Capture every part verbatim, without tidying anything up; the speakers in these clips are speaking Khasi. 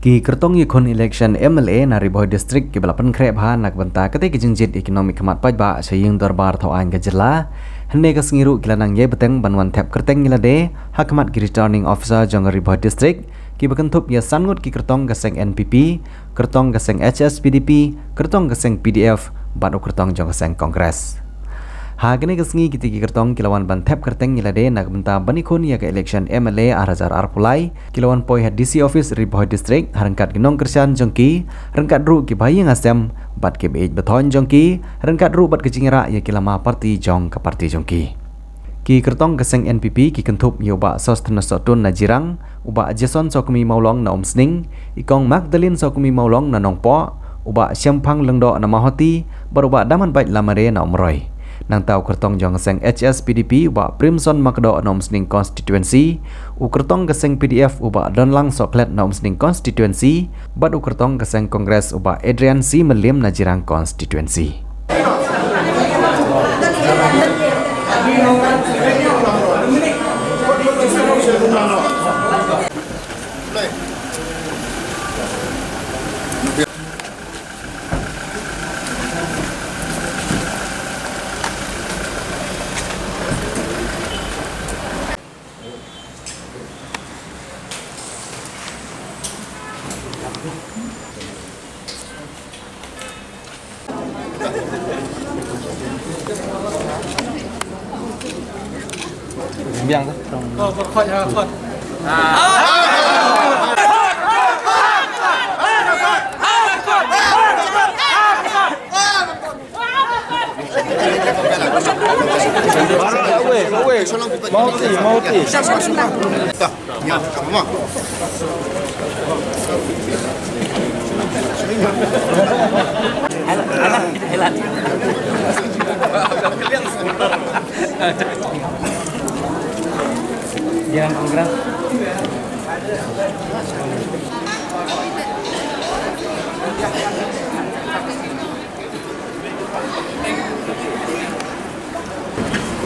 Ki kyrtong ïakhun election M L A na Ri Bhoi District kiba la pynkhreh bha na ka bynta katei ka jingjied ïa ki nongmihkhmat paidbah sha ïing dorbar thaw aiñ ka jylla, hynne ka sngi ruh ki la nang ïai bteng ban wan thep kyrteng ïa lade ha khmat ki Returning Officer jong ka Ri Bhoi District, kiba kynthup ïa san ngut ki kyrtong ka seng N P P, kyrtong ka seng H S P D P, kyrtong ka seng P D F bad u kyrtong jong ka seng Congress. Ha kane ka sngi kitei ki kyrtong ki la wan ban thep kyrteng ïa lade na ka bynta ban ïakhun ïa ka election M L A ar hajar arphew lai, ki la wan poi ha D C office Ri Bhoi District ha ryngkat ki nongkyrshan jong ki, ryngkat ruh ki bahaïing hasem bad ki ba-ïeit bathoiñ jong ki, ryngkat ruh bad ka jingïarah ïa ki lama party jong ka party jong ki. Ki kyrtong ka seng N P P ki kynthup ïa u Bah Sosthenes Sohtun na Jirang, u Bah Jason Sawkmie Mawlong na Umsning, i Kong Magdalene Sawkmie Mawlong na Nongpoh, u Bah Shemphang Lyngdoh na Mawhati, bad u Bah Damanbait Lamare na Umroi. Nangta u kyrtong jong ka seng H S P D P u Bah Primson Makdoh na Umsning Constituency, u kyrtong ka seng P D F u Bah Donlang Sohkhlet na Umsning Constituency, bad u kyrtong ka seng Congress u Bah Adrian C Mylliam na Jirang Constituency.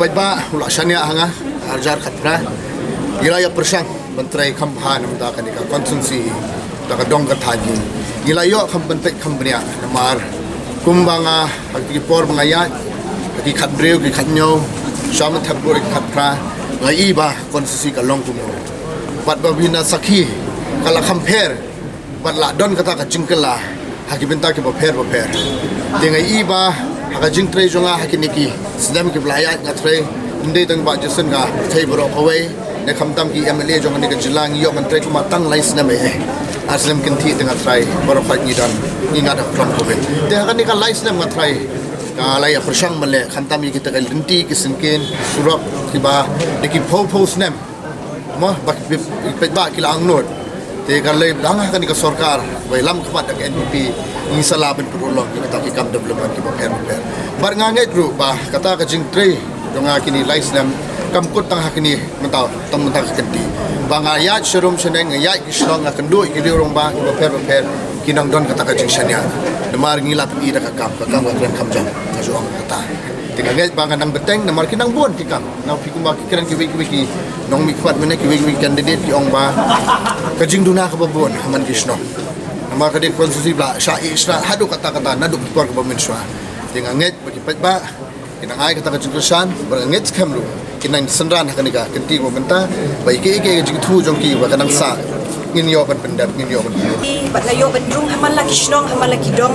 Paidbah u la shaniah ha nga, arjar khatphra. Ngi la ïa pyrshang ban trei kham bha na bynta kane ka constituency, da ka dong ka thaiñ. Ngi la ïoh kham ban peit kham bniah namar kumba nga ha ki por ba nga ïaid ha ki khatbriew ki khathynñiew, sha mynta ki khatphra, nga i ba constituency ka long kumno. Bad ba bina sakhi ka la kham pher bad la don kata ka jingkylla ha ki bynta kiba pher ba pher. Te nga i ba ha ka jingtrei jong nga ha kine ki snem kiba la ïaid nga trei, ym dei tang ba jingsen ka thei baroh kawei ne khamtam ki M L A jong kane ka jylla, ngi ïoh ban trei kumba tang lai snem eh. Ar snem kynthih te nga trei baroh khoit ngi don, ngi ngat ha ka long covid. Te ha kane ka lai snem nga trei, ka la ïa pyrshang ban leh khamtam ïa kita ki lynti, ki syngkien, surok kiba da ki phew phew snem. Mo, ba ki peit ba ki la angnud. Te ka lei dang ha kane ka sorkar ba ïalam khmat da ka N P P, ngi sa lah ban pynurlong ïa kita ki kam development kiba pher ba pher. Bad nga ngeit ruh ba kata ka jingtrei jong nga kine lai snem kam kut tang ha kine mynta, tang mynta ka kynti. Ba nga ïaid sharum shaneng, nga ïaid ki shnong, nga kynduh ïa ki riew rangbah kiba pher ba pher, ki nang don kata ka jingshaniah. Namar ngi la pyni da ka kam, ka kam ka kren kham jam, nga ju ong kata. Te nga ngeit ba nga nang bteng namar ki nang bun ki kam. Na phi kumba ki kren kiwei kiwei ki nongmihkhmat mynne, kiwei kiwei ki candidate ki ong ba ka jingduna kaba bun ha man ki shnong. Namar ka dei ka constituency ba la shah ïeh sha haduh katta katta naduh ki por kiba mynshuwa. Te nga ngeit ba ki paidbah ki nang ai kata ka jingkyrshan, bad nga ngeit skhem ruh ki nang synran ha kane ka kynti ba mynta, ba ïa kiei kiei ka jingthmu jong ki ba ka nang sah, ngin ïoh ban pyndep, ngin ïoh ban pynlong. Bad nga ïoh ban rung ha man la ki shnong, ha man la ki dong.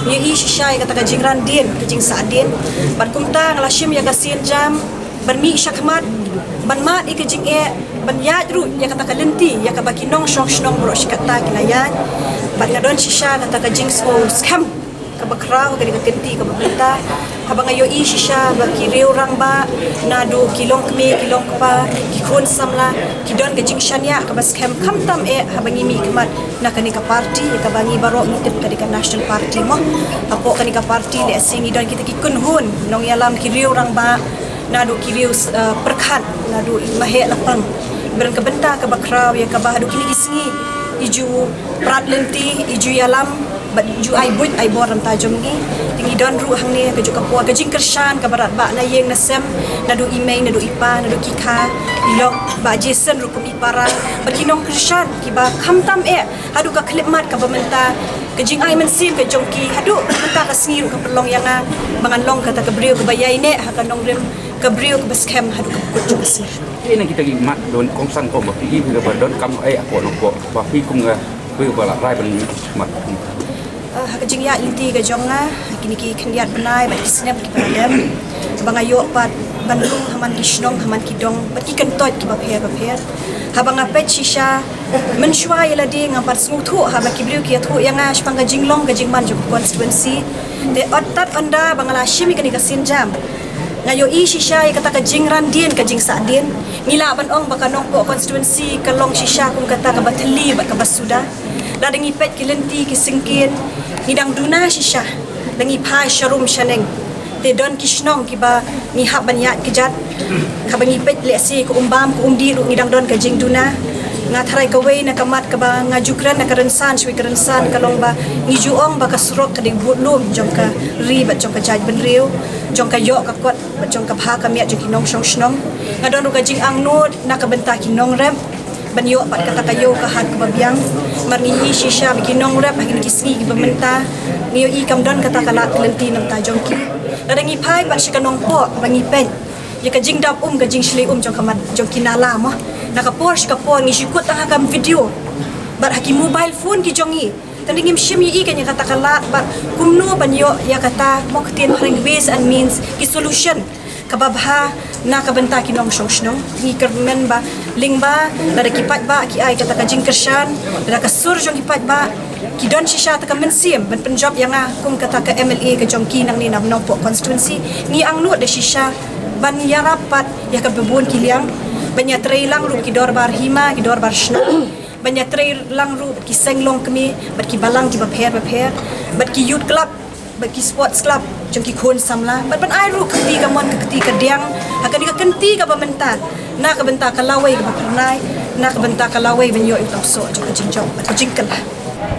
Nga ïohi shisha ïa kata ka jingran dien, ka jingsahdien. Bad kumta nga la shim ïa ka sienjam ban mih shakhmat, ban mad ïa ka jingeh, ban ïaid ruh ïa kata ka lynti ïa kaba ki nongshong shnong baroh shi katta ki la ïaid. Bad nga don shisha kata ka jingsngew skhem kaba khraw ha kane ka kynti kaba mynta, haba nga ïohi shisha ba ki riew rangbah, naduh ki longkmie, ki longkpa, ki khun samla, ki don ka jingshaniah kaba skhem khamtam eh haba ngi mihkhmat na kane ka party, ïa kaba ngi baroh ngi tip ka dei ka National Party mo. Hapoh kane ka party lehse ngi don kita ki kynhun nongïalam, ki riew rangbah, naduh ki riew, eh, pyrkhat, naduh i Maheh Lapang. Ba don ka bynta kaba khraw ïa kaba haduh kine ki sngi i ju prat lynti, i ju ïalam, Bad ju ai buit ai bor na ka bynta jong ngi. Te ngi don ruh hangne ka juk ka por ka jingkyrshan kaba radbah na ïing na sem, naduh i mei, naduh i pa, naduh ki kha, i lok, Bah Jason ruh kum i para, bad ki nongkyrshan kiba khamtam eh haduh ka khyllipmat kaba mynta, ka jingai mynsiem ka jong ki haduh mynta ka sngi ruh ka pynlong ïa nga ba ngan long kata ka briew kaba ïaineh ha ka nongrim, ka briew kaba skhem haduh ka kut jong ka sngi. Te na kita ki mat don kongsan ko ba phi ki ba donkam ai ko nongpok ba phi kum nga phi ba la rai ban mat. Ah, ha ka jingïaid lynti ka jong nga ha kine ki khyndiat bnai bad ki snem kiba la dep, ba nga ïoh pat ban rung ha man ki shnong, ha man ki dong bad ki kyntoit kiba pher ba pher. Haba nga peit shisha mynshuwa ïa lade, nga pat sngewthuh haba ki briew ki ïathuh ïa nga shaphang ka jinglong ka jingman jong ka constituency. Te ot tat ynda ba nga la shim ïa kane ka sienjam, nga ïohi shisha ïa kata ka jingran dien ka jingsahdien. Ngi lah ban ong ba ka Nongpoh constituency ka long shisha kum kata kaba thylli bad kaba suda. Lada ngi peit ki lynti ki syngkien, ngi dang duna shisha, la ngi phai sharum shaneng. Te don ki shnong kiba ngi hap ban ïaid kjat. Haba ngi peit lehse ka Umbam, ka Umdih ruh ngi dang don ka jingduna. Nga tharai kawei na ka mat kaba nga ju kren na ka rynsan sha kawei ka rynsan ka long ba ngi ju ong ba ka surok ka dei ka budlum jong ka ri bad jong ka jaitbynriew, jong ka ïoh ka kot bad jong ka bha ka miat jong ki nongshong shnong. Nga don ruh ka jingangnud na ka bynta ki nongrep ban ïoh pat kata ka ïew ka hat kaba biang. Namar ngi ïohi shisha ba ki nongrep ha kine ki sngi kiba mynta, ngi ïohi kam don kata ka lad ka lynti na ka bynta jong ki. Lada ngi phai pat sha ka Nongpoh ba ngi peit ïa ka jingdap um, ka jingshlei um jong ka mat jong ki nala mo, na ka por sha ka por ngi shu kut tang ha ka video bad ha ki mobile phone ki jong ngi. Tang ngim shym ïohi kane kata ka lad bad kumno ban ïoh ïa kata, mo, ka ktien phareng ways and means, ki solution kaba bha na ka bynta ki nongshong shnong. Ngi kyrmen ba lyngba lada ki paidbah ki ai kata ka jingkyrshan, lada ka sur jong ki paidbah ki don shisha ta ka mynsiem ban pynjop ïa nga kum kata ka M L A ka jong ki nangne na Nongpoh constituency, ngi angnud da shisha ban ïarap pat ïa kaba bun ki liang, ban ïatrei lang ruh ki dorbar hima, ki dorbar shnong, ban ïatrei lang ruh bad ki seng longkmie, bad ki balang kiba pher ba pher, bad ki youth club, bad ki sports club jong ki khun samla, bad ban ai ruh ka kti kamon, ka kti kadiang ha kane ka kti kaba mynta, na ka bynta ka lawei kaba phyrnai, na ka bynta ka lawei ban ïoh ïa u tangsoh jong ka jingjop bad ka jingkylla.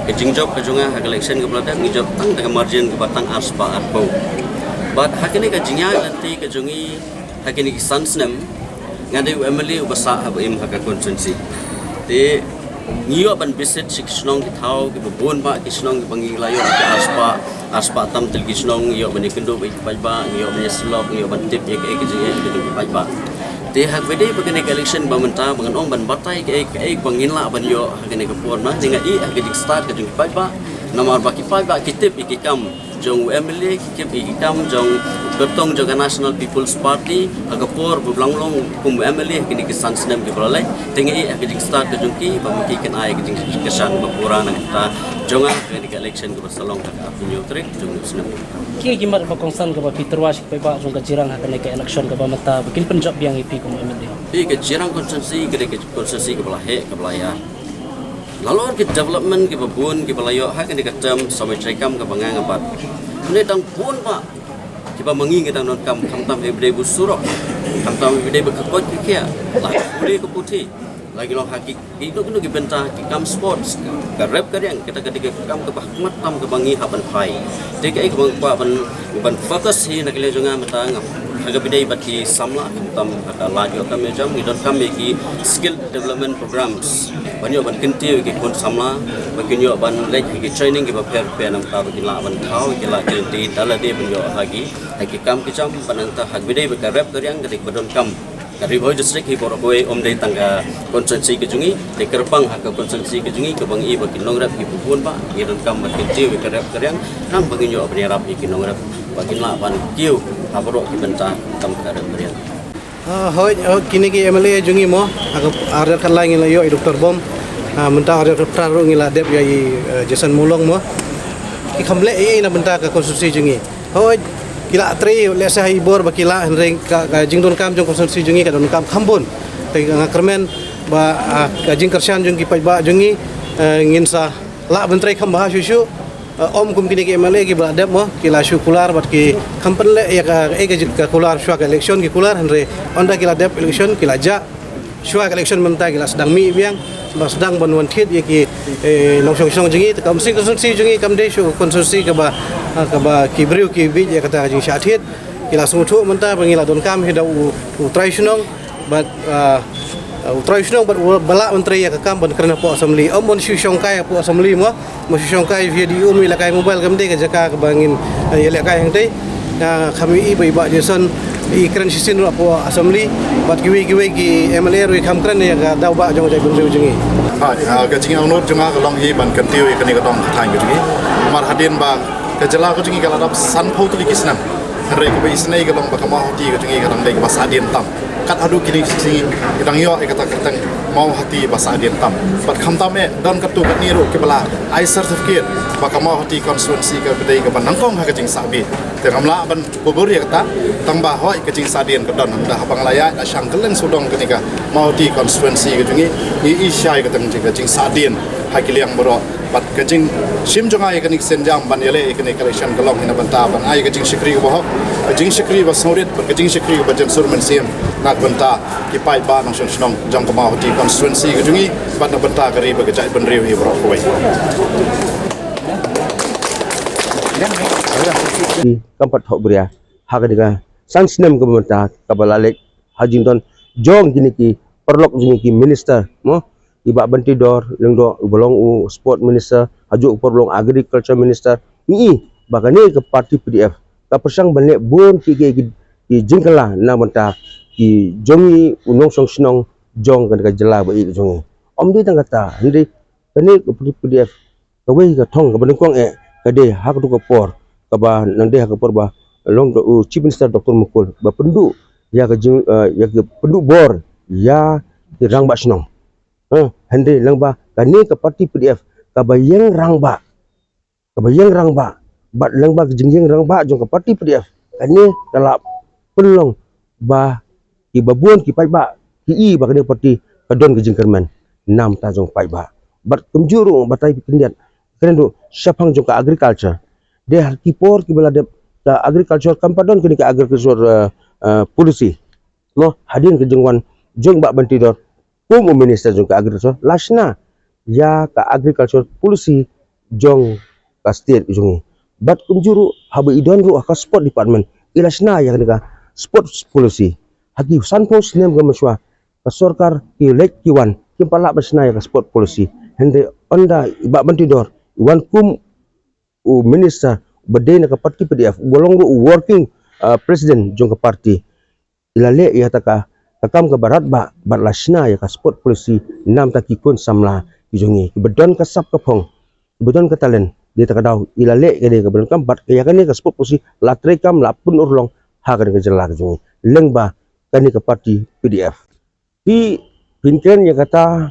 Ka jingjop ka jong nga ha ka election kaba la dep ngi jop tang da ka margin kaba tang arspah arphew. Bad ha kane ka jingïaid lynti ka jong ngi ha kine ki san snem, nga dei u M L A uba sah haba im ha ka constituency. Te ngi ïoh ban visit sha ki shnong ki thaw kiba bun bah, ki shnong kiba ngi la ïoh ki arspah, arspah tam tylli ki shnong, ngi ïoh ban ïakynduh bad ki paidbah, ngi ïoh ban ïasyllok, ngi ïoh ban tip ïa kaei ka jingeh ka jong ki paidbah. Te ha kaba ïadei bad kane ka election ba mynta, ba ngan ong ban batai kaei kaei ba ngin lah ban ïoh ha kane ka por, na, nga ïohi ha ka jingstad ka jong ki paidbah. Namar ba ki paidbah ki tip ïa ki kam jong u M L A, ki tip ïa ki kam jong u kyrtong jong ka National People's Party ha ka por ba u la long kum u M L A ha kine ki san snem kiba la leit. Te nga ïohi ha ka jingstad ka jong ki ba ma ki kin ai ka jingkyrshan ba pura na ka bynta jong nga ha kane ka election kaba sa long ha ka arphew hynñiew tarik jong u snem. Ki ki mat ba kongsan kaba phi tyrwa sha ki paidbah jong ka Jirang ha kane ka election kaba mynta ba kin pynjop biang ïa phi kum u M L A? Phi, ka Jirang constituency ka dei ka constituency kaba la heh kaba la ïar. La long ki development kiba bun kiba la ïoh ha kane ka term samoi treikam kaba nga nga bat. Kane dang bun bah kiba ma ngi ngi dang donkam, khamtam ha kaba ïadei bad surok, khamtam ha kaba ïadei bad ka koit ka khiah, la ka pule ka puthi, la ki long ha ki, ki duk duk ki bynta, ki kam sports, ka rep ka riang, kata ka dei ka kam kaba ha khmat tam kaba ngi hap ban phai. Te kaei kaba nga kwah ban, ban focus hi na ka liang jong nga mynta nga ha kaba ïadei bad ki samla, khamtam ha ka lad ïoh kam ïoh jam, ngi donkam ïa ki skill development programs ban ïoh ban kyntiew ïa ki khun samla ba kin ïoh ban leit ha ki training kiba pher pher, nangta ba kin lah ban thaw ïa ki lad ki lynti da lade ban ïoh ha ki, ha ki kam ki jam. Bad nangta ha kaba ïadei bad ka rep ka riang ka dei kaba donkam. Ka Ri Bhoi District hi baroh kawei, ym dei tang ka constituency ka jong ngi, te kyrpang ha ka constituency ka jong ngi kaba ngi i ba ki nongrep kiba bun bah ngi donkam ban kyntiew ïa ka rep ka riang, khnang ba ngin ïoh ban ïarap ïa ki nongrep ba kin lah ban kiew ha baroh ki bynta khamtam ka rep ka riang. Ah, hooid, oh, kine ki M L A jong ngi mo, ha ka ar hajar khatlai ngi la ïoh i Doctor Bom. Ah, mynta ar hajar khatphra ruh ngi la dep ïa i, eh, Jason Mulong mo. Ki kham leh ei ei na bynta ka constituency jong ngi. Hooid, ki la trei lehse ha i bor ba ki lah, hynrei ka, ka jingdonkam jong constituency jong ngi ka donkam kham bun. Te nga kyrmen ba, ah, ka jingkyrshan jong ki paidbah jong ngi, eh, ngin sa lah ban trei kham bha shuh shuh. Eh, ym kum kine ki M L A kiba la dep mo, ki la shu kular bad ki kham pynleh ïa ka, eh, ka jing, ka kular shuwa ka election ki kular, hynrei ynda ki la dep election ki la jah. Shuwa ka election mynta ki la sdang mih biang, ba sdang ban wan thied ïa ki, eh, nongshong shnong jong ngi, te ka constituency jong ngi kam dei shuh constituency kaba, ah, kaba ki briew ki bieit ïa kata ka jingshah thied. Ki la sngewthuh mynta ba ngi la donkam hi da u, u trai shnong, bad, ah, u trai shnong bad u ba lah ban trei ïa ka kam ban kren hapoh assembly. Ym ban shu shongkai hapoh assembly mo. Mo shu shongkai ïa di um ïa la kai mobile kam dei ka jaka kaba ngin, eh, ïa lehkai hangtei. Ah, kham ïohi ba i Bah Jason i kren shisien ruh hapoh assembly, bad kiwei kiwei ki M L A ruh i kham kren ïa ka daw ba jong ka jaitbynriew jong ngi. Ha, ah, ka jingangnud jong nga ka long hi ban kyntiew ïa kane ka dong ka thaiñ ka jong ngi. Namar hadien ba ka jylla ka jong ngi ka la dap sanphew tylli ki snem, hynrei kaba isynei ka long ba ka Mawhati ka jong ngi ka dang dei kaba sahdien tam. Kat haduh kine ki sngi ki dang ïoh ïa kata ka kyrteng Mawhati ba sahdien tam. Bad khamtam eh don katto katne ruh kiba la ai certificate ba ka Mawhati constituency ka dei kaba nyngkong ha ka jingsahbeh. Te ngam lah ban kubur ïa kata, tang ba hooid ka jingsahdien ka don, hynda haba nga la ïaid la shang kylleng sawdong kane ka Mawhati constituency ka jong ngi, ngi i shai ka tang jing ka jingsahdien ha ki liang baroh. Bad ka jingshim jong nga ïa kane ka sienjam ban ïaleh ïa kane ka election ka long hi na bynta ban ai ka jingshakri kaba hok, ka jingshakri ba sngewrit, bad ka jingshakri kaba jynsur mynsiem na ka bynta ki paidbah nongshong shnong jong ka Mawhati constituency ka jong ngi, bad na bynta ka ri bad ka jaitbynriew hi baroh kawei. Ki kam pat thok bria ha kane ka san snem kaba mynta kaba la leit ha jingdon jong kine ki paralok jong ki minister mo, i Bah Banteidor Lyngdoh uba long u sport minister, hajuh u paralok agriculture minister. Ngi i ba kane ka party P D F ka pyrshang ban leh bun ki ki ki, ki jingkylla na bynta ki jong ngi u nongshong shnong jong kane ka jylla ba ïeit jong ngi. Ym dei tang kata, hynrei kane ka party P D F kawei ka thong kaba nyngkong eh ka dei ha kato ka por kaba nang dei ha ka por ba long u Chief Minister Doctor Mukul ba pynduh ïa ka jing, eh, ïa ka pynduh bor ïa ki rangbah shnong. Eh, hynrei lyngba kane ka party P D F kaba ïeng rangbah, kaba ïeng rangbah, bad lyngba ka jingïeng rangbah jong ka party P D F kane ka la pynlong ba kiba bun ki paidbah ki i ba kane ka party ka don ka jingkyrmen na bynta jong paidbah. Bad kumjuh ruh batai khyndiat kane ruh shaphang jong ka agriculture. Dei ha ki por kiba la dep ka agriculture kam pat don kane ka agriculture, eh, eh, policy. Mo, hadien ka jingwan jong Bah Banteidor kum u minister jong ka agriculture la shna ïa ka agriculture policy jong ka state jong ngi. Bad kumjuh ruh haba i don ruh ha ka sport department i la shna ïa kane ka sports policy. Ha ki sanphew snem ka mynshuwa ka sorkar ki leit ki wan kim pat lah ban shna ïa ka sport policy. Hynrei ynda i Bah Banteidor i wan kum u minister ba dei na ka party P D F uba long ruh u working, uh, president jong ka party, i la leh ïa kata ka, ka kam kaba radbah bad la shna ïa ka sport policy na bynta ki khun samla ki jong ngi kiba don ka sap ka phong, kiba don ka talent. Dei ta ka daw i la leh ïa kane kaba donkam bad ïa kane ka sport policy la treikam, la pynurlong ha kane ka jylla ka jong ngi lyngba kane ka party P D F. Phi, phin kren ïa kata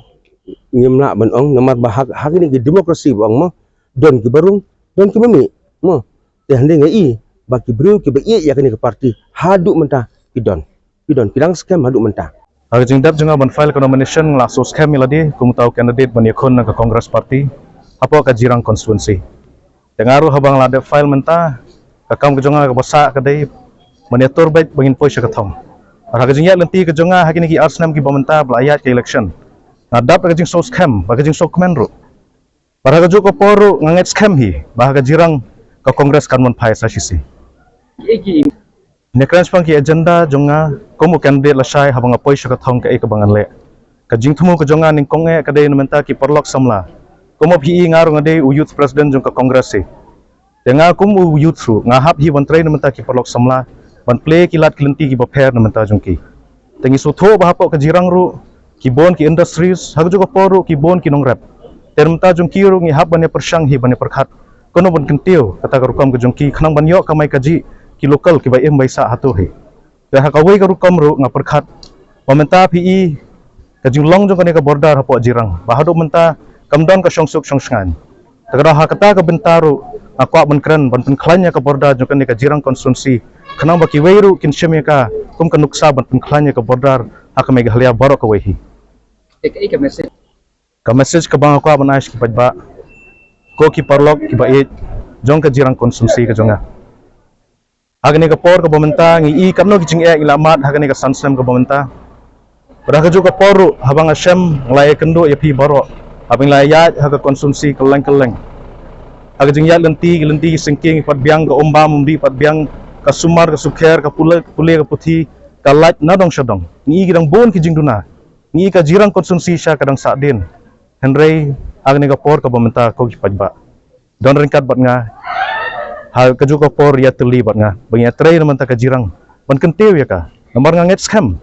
ngim lah ban ong, namar ba ha, ha kine ki democracy ba ong mo, don kiba rung, don kiba mih mo. Te hynrei nga i ba ki briew kiba ïeit ïa kane ka party haduh mynta ki don, ki don, ki dang skhem haduh mynta. Ha ka jingdep jong nga ban file ka nomination nga la shu skhem ïa lade kum uta u candidate ban ïakhun na ka Congress Party hapoh ka Jirang constituency. Te nga ruh haba nga la dep file mynta, ka kam ka jong nga kaba sah ka dei ban ïatur beit ba ngin poi sha ka thong. Bad ha ka jingïaid lynti ka jong nga ha kine ki ar snem kiba mynta ba la ïaid ka election, nga dap da ka jingsngewskhem bad ka jingsngewkmen ruh. Bad ha kajuh ka por ruh nga ngeit skhem hi ba ha ka Jirang ka Congress kan wan phai sa shisha. Nga kren shaphang ki agenda jong nga kum u candidate lashai haba nga poi sha ka thong, kaei kaba ngan leh. Ka jingthmu ka jong nga nyngkong eh ka dei na bynta ki paralok samla. Kum ba phi i, nga ruh nga dei u youth president jong ka Congress hi. Te nga kum u youth ruh nga hap hi ban trei na bynta ki paralok samla, ban plie ki lad ki lynti kiba pher na bynta jong ki. Te ngi sngewthuh ba hapoh ka Jirang ruh ki bun ki industries, ha kajuh ka por ruh ki bun ki nongrep. Te na bynta jong ki ruh ngi hap ban ïa pyrshang hi ban ïa pyrkhat kumno ban kyntiew kata ka rukom ka jong ki khnang ban ïoh kamai kajih ki local kiba im bai sah hato hi. Te ha kawei ka rukom ruh nga pyrkhat ba mynta phi i ka jinglong jong kane ka border hapoh Jirang ba haduh mynta kam don ka shongsuk shongshngaiñ. Te ka dei ha kata ka bynta ruh nga kwah ban kren ban pynkhlaiñ ïa ka border jong kane ka Jirang constituency khnang ba kiwei ruh kin shim ïa ka kum ka nuksa ban pynkhlaiñ ïa ka border ha ka Meghalaya baroh kawei hi. Ka message kaba nga kwah ban ai sha ki paidbah, ko ki paralok kiba ïeit jong ka Jirang constituency ka jong nga. Ha kane ka por kaba mynta ngi i katno ki jingeh ngi la mad ha kane ka san snem kaba mynta. Bad ha kajuh ka por ruh, haba nga shem, nga la ïakynduh ïa phi baroh, haba nga la ïaid ha ka constituency kylleng kylleng. Ha ka jingïaid lynti, ki lynti ki syngkien, ki pat biang, ka umbam umdih pat biang, ka sumar ka sukher, ka pule, pule ka puthi, ka lait nadong shadong. Ngi i ki dang bun ki jingduna. Ngi i ka Jirang constituency shisha ka dang sahdien. Hynrei ha kane ka por kaba mynta, ko ki paidbah, don ryngkat bad nga ha kajuh ka por, ïatylli bad nga ba ngi ïatrei na bynta ka Jirang ban kyntiew ïa ka. Namar nga ngeit skhem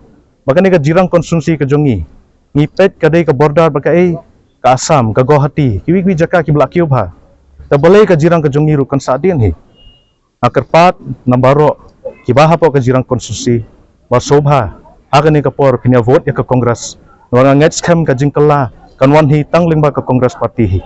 ba kane ka Jirang constituency ka jong ngi, ngi peit ka dei ka border bad kaei, ka Assam, ka Guwahati, kiwei kiwei jaka kiba la kiew bha. Te balei ka Jirang ka jong ngi ruh kan sahdien hi? Nga kyrpad na baroh kiba hapoh ka Jirang constituency ba sngewbha ha kane ka por phin ïa vote ïa ka Congress. Namar nga ngeit skhem ka jingkylla kan wan hi tang lyngba ka Congress party hi.